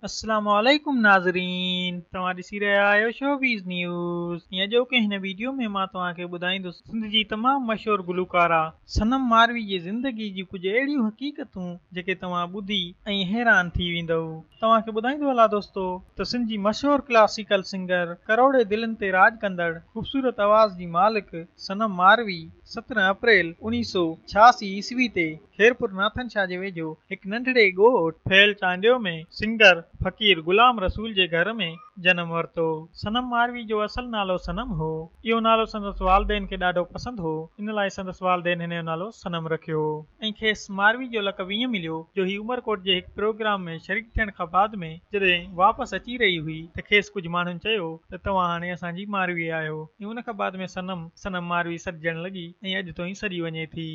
السلام عليڪم ناظرين توهان ڏسي رهيا آهيو شوبيز نيوز ۽ اڄوڪي هن ويڊيو ۾ مان توهان کي ٻڌائيندس سنڌ جي تمام مشهور گلوڪارا صنم ماروي جي زندگي جون ڪجهه اهڙيون حقيقتون جيڪي توهان ٻڌي ۽ حيران ٿي ويندؤ توهان کي ٻڌائيندو هلان دوستو ته سنڌ جي مشهور ڪلاسيڪل سنگر ڪروڙين دلين تي راڄ ڪندڙ خوبصورت آواز جي مالڪ صنم ماروي 17 اپريل 1986 عيسوي تي خيرپور ناٿن شاهه جي ويجهو هڪ ننڍڙي ڳوٺ ڦيل چانڊيو ۾ سنگر فقير غلام رسول جي گهر ۾ جنم ورتو. صنم ماروي جو اصل نالو صنم هو. اهو نالو سندس والدين کي ڏاڍو پسند هو، ان لاء سندس والدين هن جو نالو صنم رکيو. ۽ کيس ماروي جو لقب ائين مليو جو هي عمرڪوٽ جي هڪ پروگرام ۾ شريڪ ٿيڻ کان بعد ۾ جڏهن واپس اچي رهي هئي ته کيس ڪجهه ماڻهن چيو ته توهان هاڻي اسان جي ماروي آهيو ۽ ان کان بعد ۾ صنم صنم ماروي سڏجڻ لڳي ۽ اڄ تائين سڏي وڃي ٿي.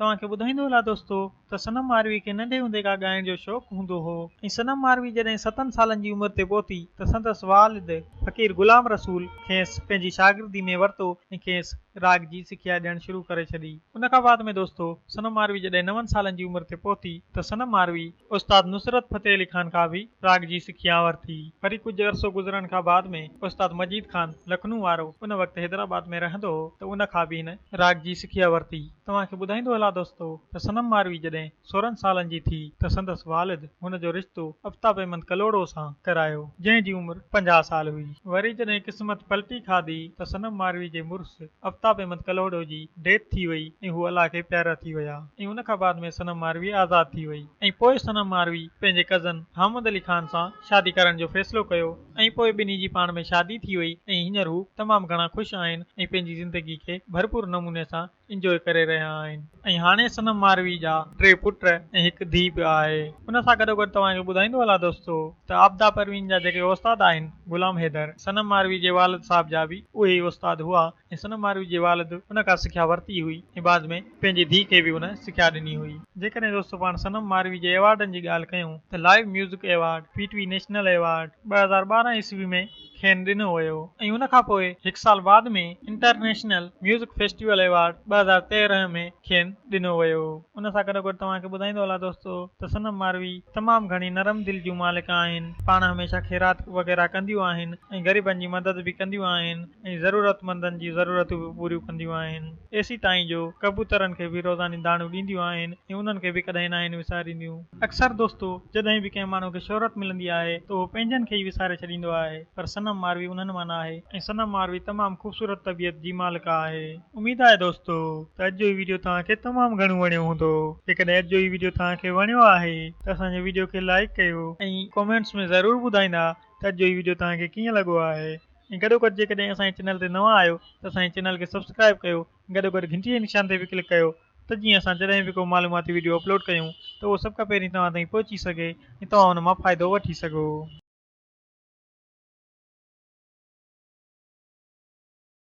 توهان کي ٻڌائيندو هلان دوستو ته صنم ماروي کي ننڍي هوندي کان ڳائڻ جو شوق هوندو هو ۽ صنم ماروي جڏهن ستن سالن جي عمر تي پهتي ته سندس والد فقير غلام رسول کيس پنهنجي شاگردي ۾ ورتو ۽ کيس راڳ جي سکيا ڏيڻ شروع ڪري ڇڏي. ان کان بعد ۾ دوستو صنم ماروي جڏهن نون سالن جي عمر تي پهتي ته صنم ماروي استاد نصرت فتح علي خان کان به راڳ جي سکيا ورتي. وري ڪجهه عرصو گذرڻ کان بعد ۾ استاد مجيد خان لکنو وارو ان وقت حيدرآباد ۾ رهندو هو ته ان کان به هن راڳ جي سکيا ورتي. توهان کي ٻڌائيندو هلان دوستو ته صنم ماروي جڏهن 16 سالن جي ٿي ته سندس والد هن جو رشتو آفتاب احمد ڪلهوڙو سان ڪرايو جنهن جي عمر 50 سال هئي. وري جڏهن قسمت پلٽي کاڌي ته صنم ماروي جي مڙس آفتاب احمد ڪلهوڙو جي ڊيٿ ٿي وئي ۽ هو الله کي پيارا ٿي ويا ۽ ان کان بعد ۾ صنم ماروي آزاد ٿي وئي ۽ پوء صنم ماروي پنهنجي ڪزن حامد علي خان سان شادي ڪرڻ جو فيصلو ڪيو ۽ پوء ٻنهي جي پاڻ ۾ شادي ٿي وئي ۽ هينئر هو تمام گهڻا خوش آهن ۽ پنهنجي زندگي کي ڀرپور نموني سان انجوائي ڪري رهيا آهن ۽ هاڻي صنم ماروي جا ٽي پٽ ۽ هڪ ڌيء به آهي. ان سان گڏوگڏ توهان کي ٻڌائيندو هلان دوستو ته عابده پروين جا جيڪي استاد آهن غلام حيدر صنم ماروي جي والد صاحب جا به اهي ئي استاد هئا ۽ صنم ماروي جي والد ان کان سکيا ورتي هئي ۽ بعد ۾ پنهنجي ڌيء کي به ان سکيا ڏني هئي. جيڪڏهن دوستو پاڻ صنم ماروي جي ايوارڊن جي ڳالهه ڪيون ته live music award, P T V national award 2012 عيسوي ۾ کين ڏنو ويو ۽ ان کان پوء هڪ سال بعد ۾ انٽرنيشنل ميوزڪ فيسٽيول ايوارڊ 2013 ۾ کين ڏنو ويو. ان سان گڏوگڏ توهان کي ٻڌائيندو هلان دوستو ته صنم ماروي تمام گهڻي نرم دل جون مالڪ آهن، پاڻ هميشه خيرات وغيره ڪنديون آهن ۽ غريبن جي مدد به ڪنديون آهن. ۽ ضرورتمندن جون ضرورتون به پوريون ڪنديون آهن، ايسيتائين جو ڪبوترن کي به روزاني داڻو ڏينديون آهن ۽ انهن کي به ڪڏهن ناهن وسارينديون. اڪثر دوستو جڏهن به ڪنهن ماڻهو کي شهرت ملندي آهي ته اهو پنهنجن کي ئي وساري ڇڏيندو آهي پر صنم ماروي انهن مان ناهي ۽ صنم ماروي تمام خوبصورت طبيعت جي مالڪه آهي. اميد آهي دوستو ته اڄ جو هي ويڊيو توهان کي تمام گهڻو وڻيو هوندو جيڪڏهن اڄ جو هي ويڊيو توهان کي وڻيو آهي ته اسان جي ويڊيو کي لائيڪ ڪيو ۽ ڪمينٽس ۾ ضرور ٻڌائيندا ته اڄ جو هي ويڊيو توهان کي ڪيئن لڳو آهي ۽ گڏوگڏ جيڪڏهن اسان جي چينل تي نوان آهيو ته اسان جي چينل کي سبسڪرائب ڪيو ۽ گڏوگڏ گهنٽي جي نشان تي به ڪلڪ ڪيو ته جيئن اسان جڏهن به ڪو معلوماتي ويڊيو اپلوڊ ڪيون ته اهو سڀ کان پهرين توهان تائين پهچي سگهي ۽ توهان ان مان فائدو وٺي سگهو.